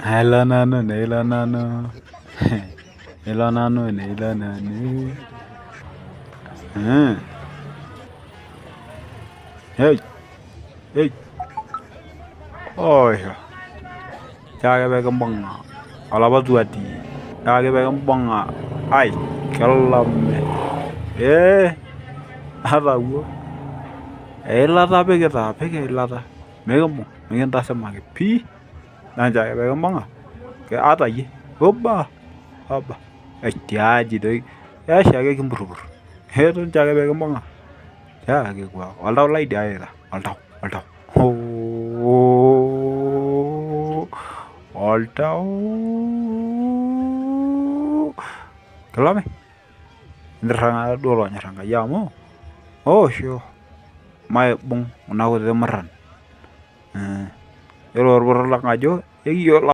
Alo nanu neilo nanu. Ilo nanu neilo nanu. Hey. Hey. Oisho. Nchoo ake pee kimbung'a olapa tuati. Nchoo ake pee kimbung'a ai kilome. Ee ata wuo eilata apikita apik eilata mikimbung mikintasimaki pii naa nchoo ake pee kimbung'a ata iyie oba oba tiaji doi kees ake kimpurupur nchoo ake pee kimbung'a oltau lai dii ayita oltau oltau oooh oltau kilome intirring'a duo olonyor Enkai amu oosho maibung kuna kutitik murran yiolo orporor lang ajo ekiyiolo.